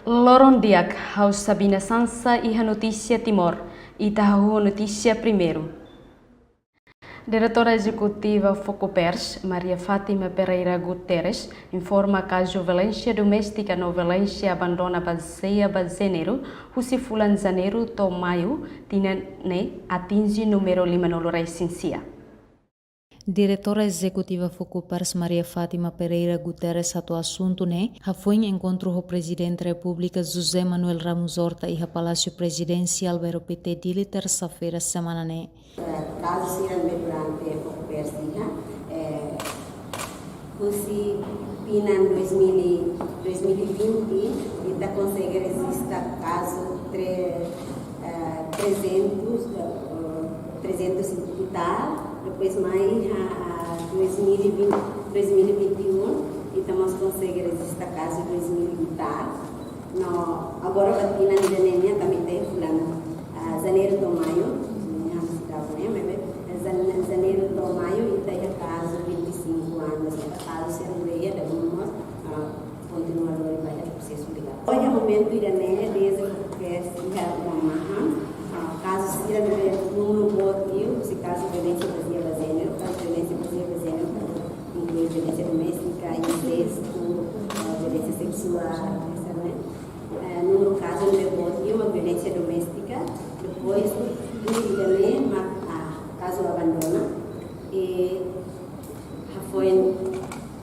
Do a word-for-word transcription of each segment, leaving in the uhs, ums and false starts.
Loron di'ak, ha'u Sabina Sansa iha Notísia Timor, ita hahú ho notísia primeiru. Diretora Ezekutiva Fokupers, Maria Fátima Pereira Guterres, informa kazu violénsia doméstika no violénsia abandona bazeia ba jéneru, husi fulan Janeiru to'o Maiu tinan ne'e atinje númeru lima-nulu resin sia. Diretora Ezekutiva Fokupers, Maria Fátima Pereira Guterres, hato'o asuntu ne'e hafoin enkontru ho Prezidente Repúblika José Manuel Ramos Horta iha Palásiu Prezidensiál Bairru Pité, Dili, tersa-feira semana ne'e. Eh, kazu sira ne'ebé durante Fokupers iha, eh, husi tinan dois mil e, dois mil e vinte, ita konsege rejista kazu tre-, eh, trezentos, eh, trezentos e tal, depois mai iha, ah, dois mil e vinte, dois mil e vinte e um, ita mós konsege rejista kazu dois mil e tal. No agora ba tinan ida-ne'e nian tanba ita iha fulan, ah, Janeiru to'o Maiu, nian sidau ne'e, maibé Jan-, Janeiru to'o Maiu ita iha kazu vinte e cinco anos, ita kazu sira ne'ebé iha dala ruma mós, ah, kontinua lori ba iha prosesu legál. Ohin momentu ida-ne'e, dezde ke iha uma maham, ah, kazu sira ne'ebé númeru boot liu, husi kazu violénsia bazeia ba jéneru, kazu violénsia bazeia ba jéneru, inklui violénsia doméstika, insestu, ah, violénsia seksuál, etcétera, ne'e. Eh, númeru kazu ne'ebé boot liu mak violénsia doméstika, depois, ida-ne'e mak, ah, kazu abandona, i hafoin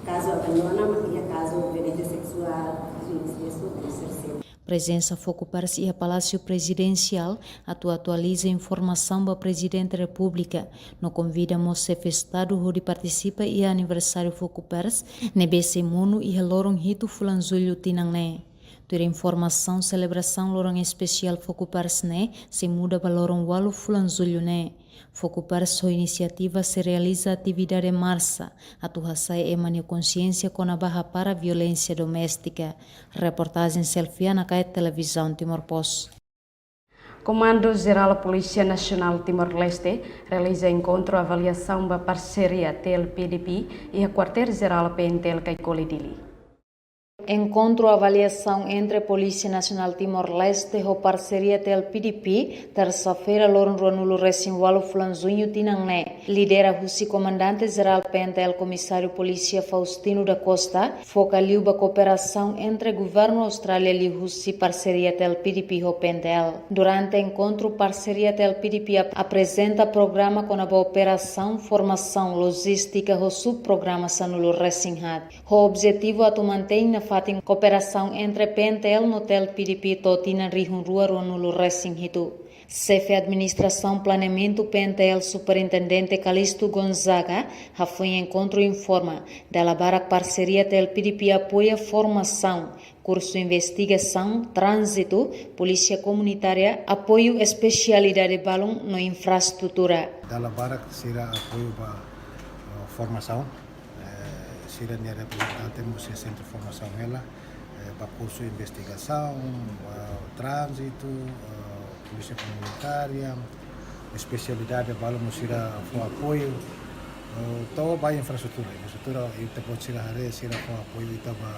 kazu abandona mak iha kazu violénsia seksuál, kazu insestu, kazu terseira. Prezensa Fokupers iha Palásiu Prezidensiál atu atualiza informasaun ba Prezidente Repúblika, no konvida mós Xefe Estadu hodi partisipa iha aniversáriu Fokupers ne'ebé sei monu iha loron hitu fulan Jullu tinan ne'e. Tuir informasaun, selebrasaun loron espesiál Fokupers ne'e sei muda ba loron ualu fulan Jullu ne'e. Fokupers ho inisiativa sei realiza atividade marsa atu hasa'e ema nia konsiénsia kona-ba hapara violénsia doméstika. Reportajen Selfiana Kait, Televizaun Timor Post. Komandu Jerál Polísia Nasionál Timor-Leste realiza enkontru avaliasaun ba parseria T L P D P iha Kuartél Jerál P N T L Caicoli, Dili. Enkontru avaliasaun entre Polísia Nasionál Timor-Leste ho parseria T L P D P, tersa-feira, loron ruanulu resin ualu fulan Juñu tinan ne'e, lidera husi Komandante Jerál P N T L Komisáriu Polísia Faustino da Costa, foka liu ba kooperasaun entre Governu Austrália liuhusi parseria T L P D P ho P N T L. Durante enkontru, parseria T L P D P ap-, aprezenta programa kona-ba operasaun, formasaun, lojístika ho subprograma sanulu resin haat, ho objetivu atu mantein nafatin kooperasaun entre P N T L no T L P D P to'o tinan rihun rua ruanulu resin hitu. Xefe Administrasaun Planeamentu P N T L, Superintendente Calixto Gonzaga, hafoin enkontru informa, dala barak parseria T L P D P apoia formasaun, kursu investigasaun, tránzitu, polísia komunitária, apoiu espesialidade balun no infraestrutura. Dala barak sira apoiu ba, eh, formasaun, eh, sira-nia reprezentante mós iha sentru formasaun hela, eh, ba kursu investigasaun, ba tránzitu, eh, polísia komunitária, espesialidade balun mós sira fó apoiu, eh, to'o ba infraestrutura. Infraestrutura, ita-boot sira haree sira fó apoiu ita ba,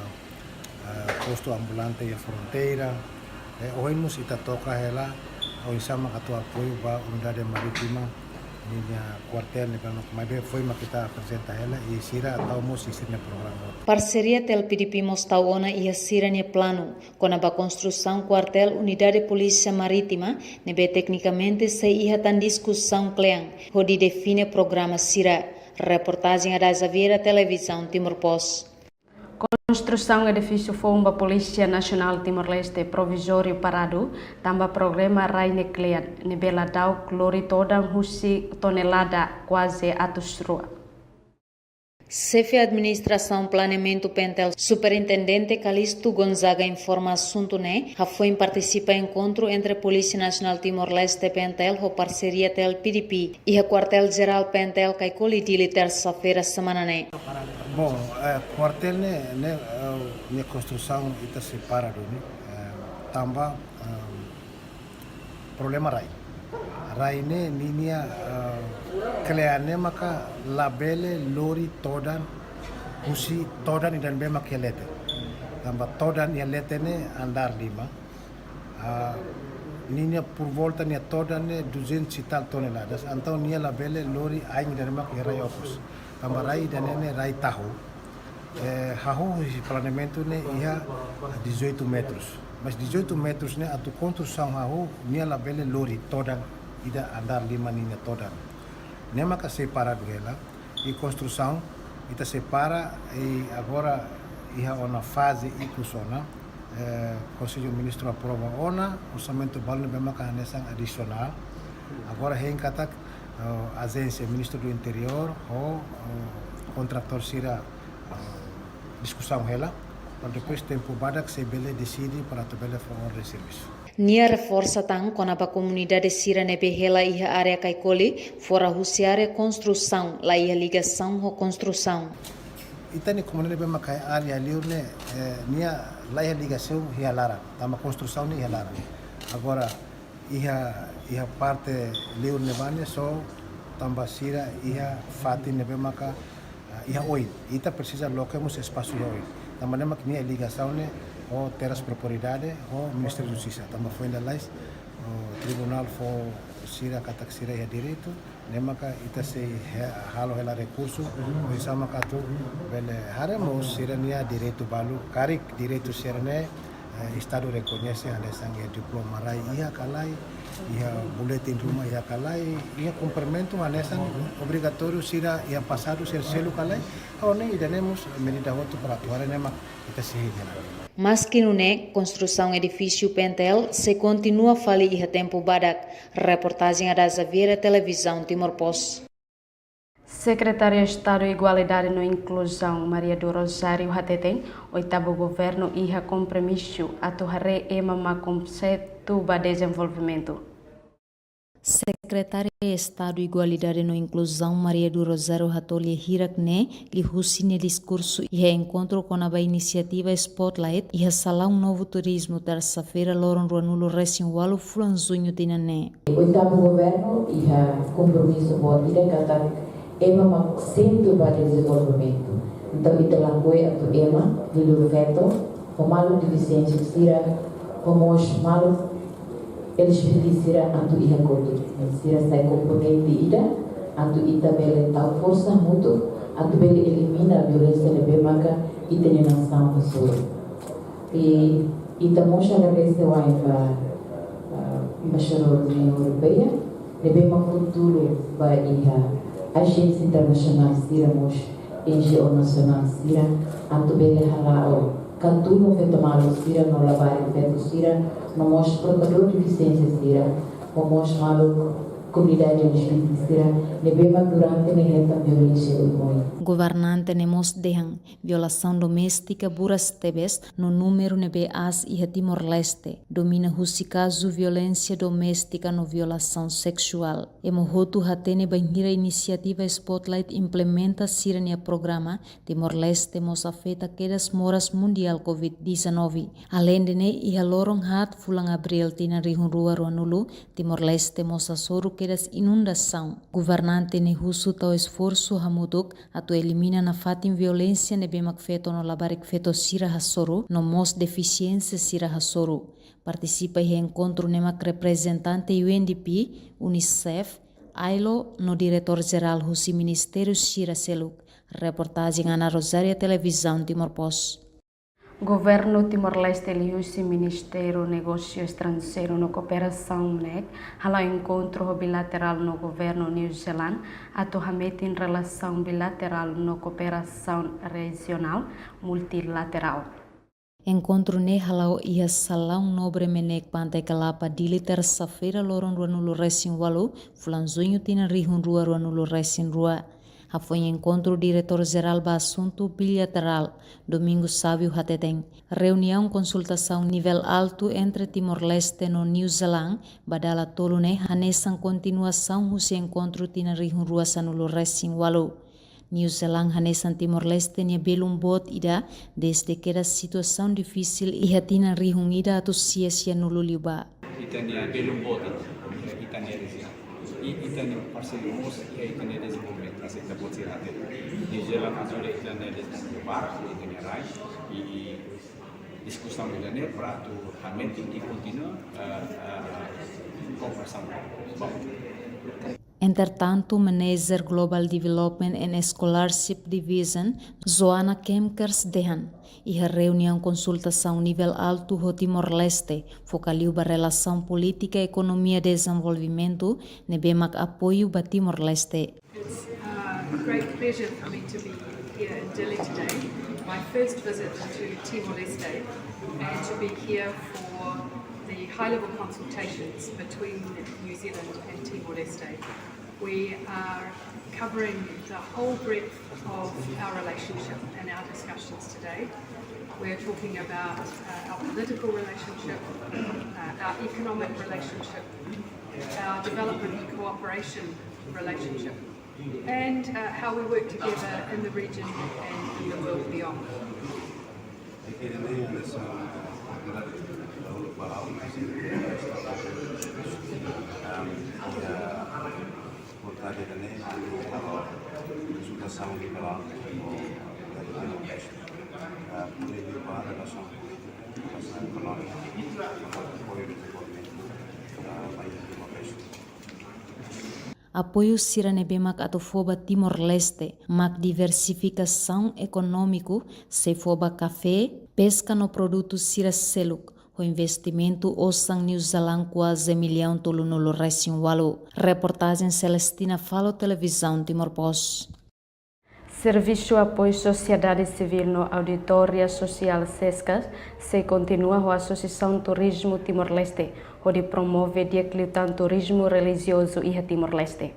eh, postu ambulante iha fronteira. Eh, ohin mós ita toka hela, oinsá mak atu apoiu ba unidade marítima ninia kuartél ne'ebé, maibé foin mak ita aprezenta hela, i sira tau mós iha sira-nia programa. Parseria T L P D P mós tau ona iha sira-nia planu kona-ba konstrusaun kuartél Unidade Polísia Marítima, ne'ebé teknikamente sei iha tan diskusaun kle'an hodi define programa sira. Reportajen Ada Xaviera, Televizaun Timor Post. Konstrusaun edifísiu foun ba Polísia Nasionál Timor-Leste provizóriu paradu, tanba problema rai ne'e kle'an, ne'ebé ladún lori todan husi tonelada kuaze atus rua. Xefe Administrasaun Planeamentu P N T L, Superintendente Calixto Gonzaga informa asuntu ne'e hafoin partisipa enkontru entre Polísia Nasionál Timor-Leste, P N T L, ho parseria T L P D P iha Kuartél Jerál P N T L Caicoli, Dili, tersa-feira semana ne'e. Bom, eh, kuartél ne'e, ne'e, eh, nia konstrusaun ita sei paradu ne'e, eh, tanba, eh, problema rai. Rai ne'e ninia, eh, kle'an ne'e maka labele lori todan husi todan ida ne'ebé mak iha leten. Tanba todan iha leten ne'e andár lima. Ah, ninia por volta nia todan ne'e duzentos e tal toneladas. Entaun nia labele lori ain ida-ne'e mak iha rai okos. Tanba rai ida-ne'e ne'e rai tahu. Eh, hahú husi planeamentu ne'e iha dezoito metros. Mas dezoito metros ne'e atu konstrusaun hahú nia labele lori todan ida andár lima ninia todan. Ne'e maka sei paradu hela. I konstrusaun ita sei para, i agora iha ona faze ikus ona, eh, Konsellu Ministru aprova ona orsamentu balu ne'ebé maka hanesan adisionál. Agora hein katak, eh, ajénsia Ministru do Interiór ho, eh, kontratór sira, eh, diskusaun hela, para depois tempu badak sei bele deside para atu bele fó orden servisu. Nia reforsa tan kona-ba komunidade sira ne'ebé hela iha área Kaikoli, fora husi área konstrusaun, la iha ligasaun ho konstrusaun. Ita-nia komunidade ne'ebé maka iha área liur ne'e, eh, nia la iha ligasaun iha laran, tanba konstrusaun ne'e iha laran. Agora, iha, iha parte liur ne'ebá ne'e só tanba sira iha fatin ne'ebé maka, ah, iha oin. Ita presiza loke mós espasu iha oin. Tanba ne'e mak nia ligasaun ne'e ho terras propriedade ho Ministériu Justisa. Tanba foin lalais, o tribunál fó sira katak sira iha direitu, ne'e maka ita sei he-, halo hela rekursu, oinsá maka atu bele haree mós sira-nia direitu balu, karik direitu sira-ne'e, eh, Estadu rekoñese hanesan iha diploma rai iha ka lae, iha boletin ruma iha ka lae, iha kumprimentu hanesan obrigatóriu sira iha pasadu sira selu ka lae, ha'u hanoin ida-ne'e mós medida hotu para atu haree ne'e mak ita sei hein hela. Maski nune'e, konstrusaun edifísiu P N T L sei kontinua fali iha tempu badak. Reportajen Ada Xaviera, Televizaun Timor Post. Sekretária Estadu Igualdade no Inkluzaun, Maria do Rosário, hateten, oitavu governu iha kompromisu atu haree ema mak konseitu ba dezenvolvimentu. Sekretária Estadu Igualdade no Inkluzaun, Maria do Rosário, hato'o lia hirak ne'e liuhusi nia diskursu iha enkontru kona-ba inisiativa Spotlight iha Salaun Novo Turismo, tersa-feira, loron ruanulu-resin-ualu fulan Juñu tinan ne'e. Oitavu governu iha kompromisu boot ida katak ema mak sentru ba dezenvolvimentu. Entaun, ita lakohi atu ema, liuliu feto, ho maluk defisiénsia sira, ho mós maluk L G B T sira atu iha kotuk. Sira sai komponente ida atu ita bele tau forsa hamutuk atu bele elimina violénsia ne'ebé maka ita-nia nasaun hasoru. I ita mós agradese wa'in ba, ah, Embaixadór Uniaun Europeia ne'ebé mak fó tulun ba iha ajénsia internasionál sira mós N G O nasionál sira atu bele hala'o katudu feto malu sira no labarik feto sira, no mós portadór defisiénsia sira, no mós maluk komunidade L G B T sira ne'ebé mak durante ne'e hetan violénsia oioin. Governante ne'e mós dehan violasaun doméstika buras tebes no númeru ne'ebé aas iha Timor-Leste, domina husi kazu violénsia doméstika no violasaun seksuál. Ema hotu hatene bainhira inisiativa Spotlight implementa sira-nia programa, Timor-Leste mós afeta kedas moras mundiál covid dezanove. Aleinde ne'e, iha loron haat fulan Abríl tinan rihun rua ruanulu, Timor-Leste mós hasoru kedas inundasaun. Governante ne'e husu tau esforsu hamutuk atu elimina nafatin violénsia ne'ebé mak feto no labarik feto sira hasoru, no mós defisiénsia sira hasoru. Partisipa iha enkontru ne'e mak reprezentante U N D P, UNICEF, ailo no diretór jerál husi ministériu sira seluk. Reportajen Ana Rosária, Televizaun Timor Post. Governu Timor-Leste liuhusi Ministériu Negósiu Estranjeiru no Kooperasaun, MNEK, hala'o enkontru ho bilaterál no governu New Zealand atu hametin relasaun bilaterál no kooperasaun rejionál multilaterál. Enkontru ne'e hala'o iha Salaun Nobre MNEK Pantai Kalapa, Dili, tersa-feira, loron ruanulu-resin-ualu fulan Juñu tinan rihun rua ruanulu-resin-rua. Hafoin enkontru, diretór jerál ba asuntu bilaterál, Domingos Sávio, hateten, reuniaun konsultasaun nivel altu entre Timor-Leste no New Zealand ba dala tolu ne'e hanesan kontinuasaun husi enkontru tinan rihun rua sanulu-resin-ualu. New Zealand hanesan Timor-Leste nia belun boot ida, dezde kedas situasaun difisil iha tinan rihun ida atus sia sianulu liubá. Ita-nia belun boot ita, ita-nia rejiaun. I ita-nia parseiru mós iha ita-nia dezenvolvimentu, hanesan ita-boot sira hatene. New Zealand ajuda ita-nia dezenvolvimentu barak, ita-nia rai. I, i Diskusaun ida-ne'e para atu hametin i kontinua, eh, eh, kooperasaun. Entretantu, Manager Global Development and Scholarship Division, Joana Kemkers dehan, iha reuniaun konsultasaun nivel altu ho Timor-Leste, foka liu ba relasaun polítika, ekonomia, dezenvolvimentu, ne'ebé mak apoiu ba Timor-Leste. It's, uh, a great pleasure for me to be here in Dili today, my first visit to Timor-Leste, and to be here for the high-level consultations between New Zealand and Timor-Leste. We are covering the whole breadth of our relationship and our discussions today. We're talking about, uh, our political relationship, uh, our economic relationship, our development and cooperation relationship, and, uh, how we work together in the region and in the world beyond. Apoiu sira ne'ebé mak atu fó ba Timor-Leste, mak diversifikasaun ekonómiku, sei fó ba kafé, peska no produtu sira seluk, ho investimentu osan New Zealand kuaze millaun tolunulu resin ualu. Reportajen Celestina Falo, Televizaun Timor Post. Servisu apoiu sosiedade sivíl no auditoria sosiál, SESCAS, sei kontinua ho Asosiasaun Turizmu Timor-Leste, hodi promove di'ak liután turizmu relijiozu iha Timor-Leste.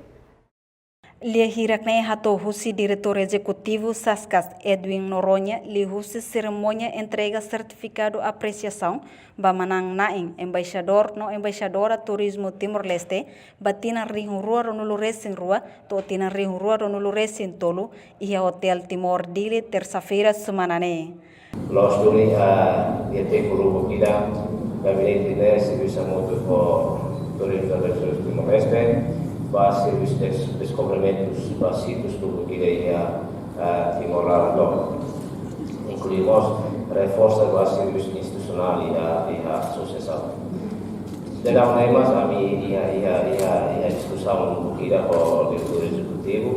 Lia hirak-ne'e hato'o husi Diretór Ezekutivu SESCAS, Edwin Noronha, liuhusi serimónia entrega sertifikadu apresiasaun ba manán-na'in, embaixadór no embaixadora turizmu Timor-Leste, ba tinan rihun rua ruanulu resin rua to'o tinan rihun rua ruanulu resin tolu, iha Hotel Timor Dili, tersa-feira semana ne'e. Loos duni, ah, iha tempu lubuk ida, gabinete ne'e servisu hamutuk ho Turizmu Timor-Leste, ba servisu des-, deskobrimentus ba sítius lubuk ida iha, ah, Timor laran tomak. Inklui mós reforsa ba servisu institusionál iha, iha asosiasaun. Daudaun ne'e mós ami iha, iha, iha, iha diskusaun lubuk ida ho Diretór Ezekutivu,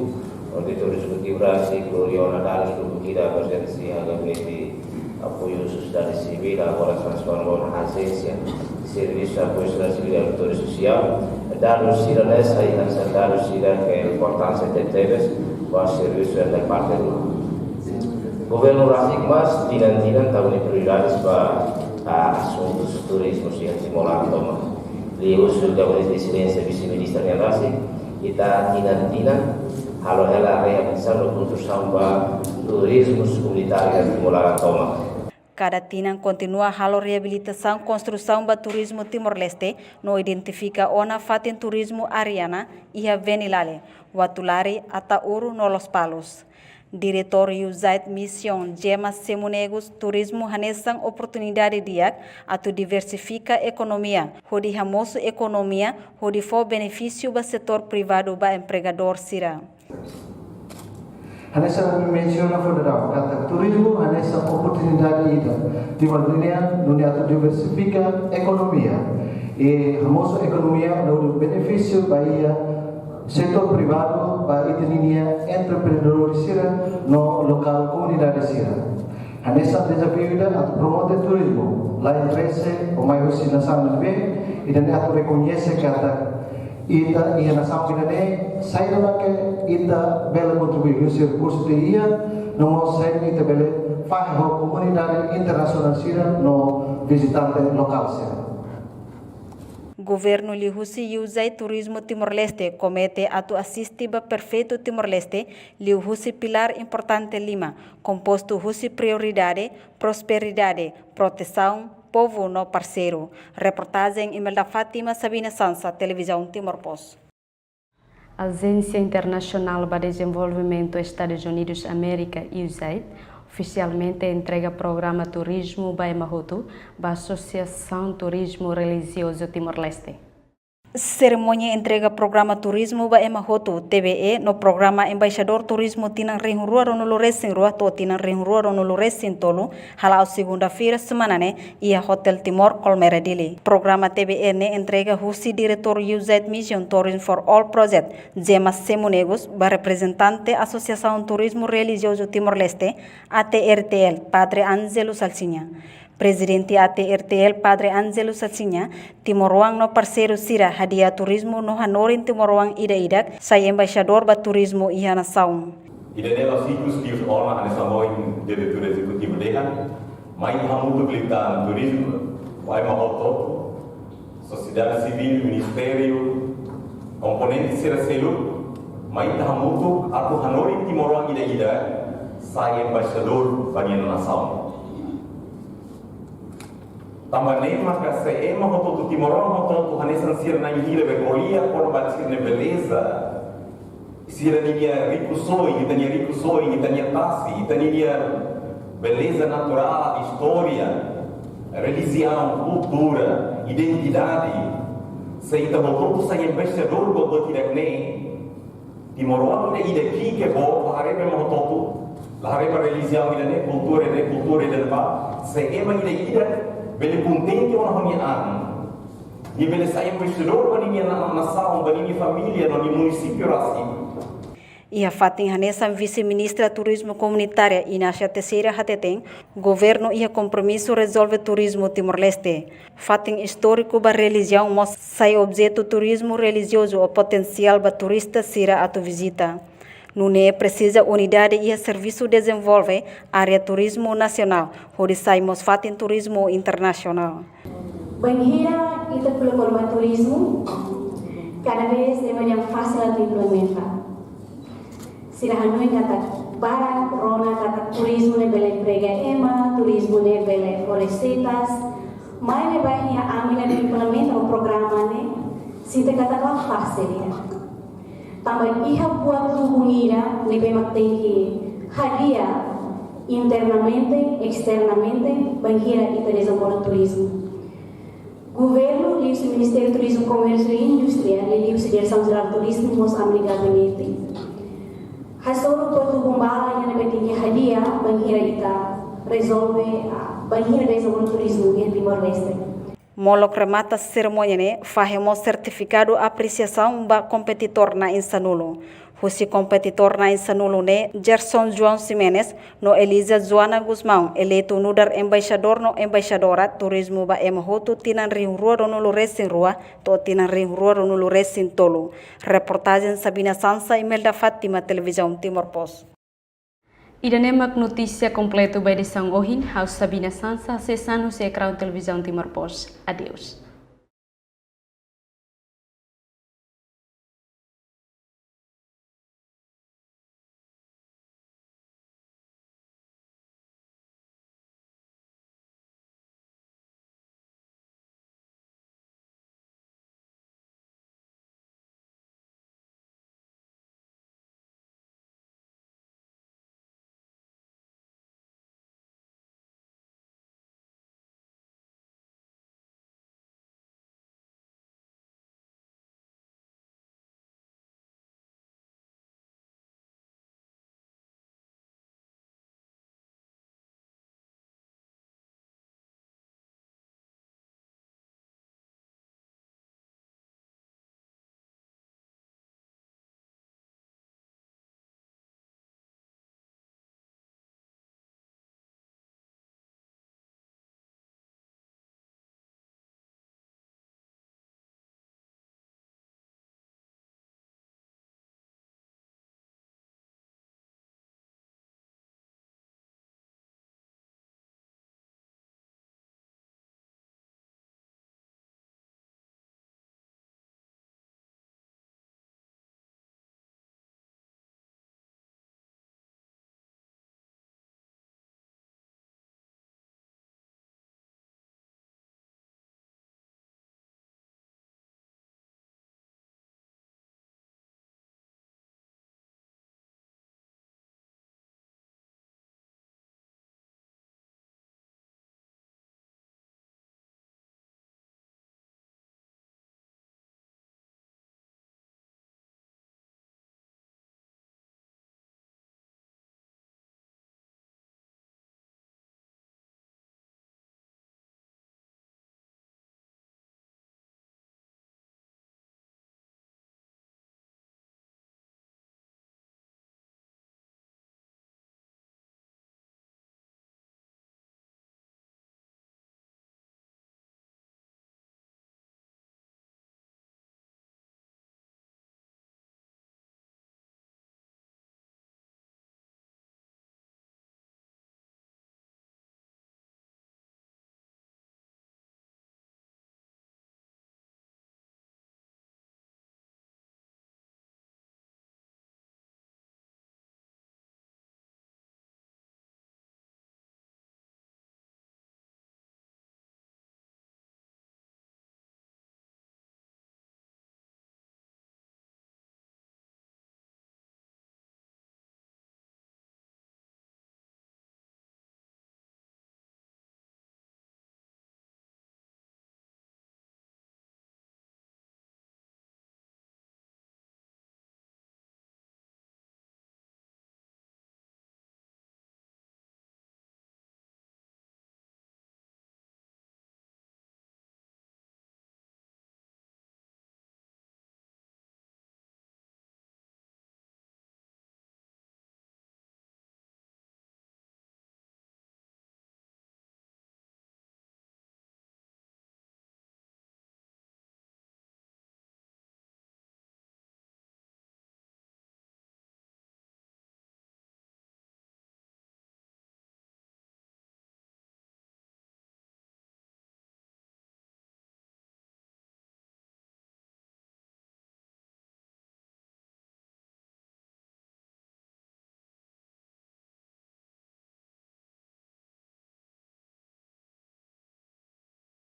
ho Diretór Ezekutivu rasik, Gloriona Dali lubuk ida prezente iha gabinete apoiu sosiedade sivíl, agora transforma ona ajénsia servisu apoiu sosiedade sivíl e auditoria sosiál. Dadus sira-ne'e sai hanesan dadus sira ke importánsia tebetebes ba servisu iha parte rua. Governu rasik mós tinan-tinan tau nia prioridades ba, ah, asuntus turizmu iha Timor laran tomak. Liuhusi gabinete Exelénsia Vise-Ministru nian rasik, ita tinan-tinan halo hela reabilitasaun no konstrusaun ba turizmu komunitáriu iha Timor laran tomak. Kada tinan kontinua halo reabilitasaun, konstrusaun ba turizmu Timor-Leste, no identifika ona fatin turizmu Ariana iha Venilale, Uatulari, Ataúru no Lospalos. Diretór USAID Mission, Gemma Semunegus, turizmu hanesan oportunidade di'ak atu diversifika ekonomia, hodi hamosu ekonomia, hodi fó benefísiu ba setór privadu, ba empregadór sira. Hanesan ami mensiona foin daudaun, katak turizmu hanesan oportunidade ida Timor nian, nune'e atu diversifika ekonomia. I hamosu ekonomia, no benefísiu ba iha setór privadu, ba ita-nia entreprenedór sira no lokál komunidade sira. Hanesan dezafiu ida atu promove turizmu, la'ós interese ou mai husi nasaun ne'ebé, ida-ne'e atu rekoñese katak ita iha nasaun ida-ne'e, saida maka ita bele kontribui husi rekursu ida, no mós saida ita bele fahe ho komunidade internasionál sira no vizitante lokál sira. Governu liuhusi USAID Turizmu Timor-Leste komete atu asiste ba Prefeitu Timor-Leste liuhusi pilár importante lima, kompostu husi prioridade, prosperidade, protesaun, povu no parseiru. Reportajen Imelda Fátima, Sabina Sansa, Televizaun Timor Post. Ajénsia Internasionál ba Dezenvolvimentu Estadus Unidus Amérika, USAID, ofisialmente entrega programa turizmu ba ema hotu ba Asosiasaun Turizmu Relijiozu Timor-Leste. Serimónia entrega programa turizmu ba ema hotu, T B E, no programa Embaixadór Turizmu tinan rihun rua ruanulu resin rua to'o tinan rihun rua ruanulu resin tolu, hala'o segunda-feira semana ne'e, iha Hotel Timor, Colmera, Dili. Programa T B E ne'e entrega husi Diretór U Z Mission Tourism for All Project, Gemma Semunegus, ba reprezentante Asosiasaun Turizmu Relijiozu Timor-Leste, A T R T L, Padre Ângelo Salsinha. Prezidente A T R T L, Padre Ângelo Salsinha, timoroan no parseiru sira hadi'a turizmu no hanorin timoroan ida-idak sai embaixadór ba turizmu iha nasaun. Ida-ne'e la'ós ikus liu ona, hanesan ohin diretór ezekutivu dehan, mai ita hamutuk liután turizmu, mai ema hotu-hotu, sosiedade sivíl, ministériu, komponente sira seluk, mai ita hamutuk atu hanorin timoroan ida-idak sai embaixadór ba nia nasaun. Tanba ne'e maka se ema hotu-hotu, timoroan hotu-hotu, hanesan sira na'in hira be ko'alia kona-ba sira-nia beleza, sira-nia rikusoin, ita-nia rikusoin, ita-nia tasi, ita-nia beleza naturál, istória, relijiaun, kultura, identidade. Se ita hotu-hotu sai embaixadór ba buat ida-ne'e, timoroan ida-idak ki'ik, boot, la haree ba ema hotu-hotu, la haree ba relijiaun ida-ne'e, kultura ida-ne'e, kultura ida-ne'ebá, se ema ida-idak bele kontente ona ho nia an, nia bele sai embaixadór ba ninia na-, nasaun, ba ninia família no nia munisípiu rasik. Iha fatin hanesan, Vise-Ministra Turizmu Komunitária Inácia Teixeira hateten, governu iha kompromisu rezolve turizmu Timor-Leste. Fatin istóriku ba relijiaun mós sai objetu turizmu relijiozu ou potensiál ba turista sira atu vizita. Nune'e presiza unidade iha servisu dezenvolve área turizmu nasionál, hodi sai mós fatin turizmu internasionál. Bainhira ita ko'alia kona-ba turizmu, kada vez ema dehan fasil atu implementa. Sira hanoin katak barak rona katak turizmu ne'e bele emprega ema, turizmu ne'e bele fó reseitas, maibé ba iha ami-nia implementa ho programa ne'e, sente katak la fasil ida. Tanba iha buat lubun ida ne'ebé mak tenke hadi'a internamente, esternamente, bainhira ita dezenvolve turizmu. Governu, liuhusi Ministériu Turizmu, Komérsiu no Indústria, liuhusi Diresaun Jerál Turizmu, mós ami-nia gabinete, hasoru buat lubun barak ida ne'ebé tenke hadi'a bainhira ita rezolve, ah, bainhira dezenvolve turizmu iha Timor-Leste. Molok remata serimónia ne'e, fahe mós sertifikadu apresiasaun ba kompetidór na'in sanulu. Husi kompetidór na'in sanulu ne'e, Gerson João Ximenes no Eliza Joana Gusmão eleitu nu'udar embaixadór no embaixadora turizmu ba ema hotu tinan rihun rua ruanulu resin rua to'o tinan rihun rua ruanulu resin tolu. Reportajen Sabina Sansa, Imelda Fátima, Televizaun Timor Post. Ida-ne'e mak notísia kompletu ba edisaun ohin, ha'u Sabina Sansa, hasees an husi ekraun Televizaun Timor Post. Adeus.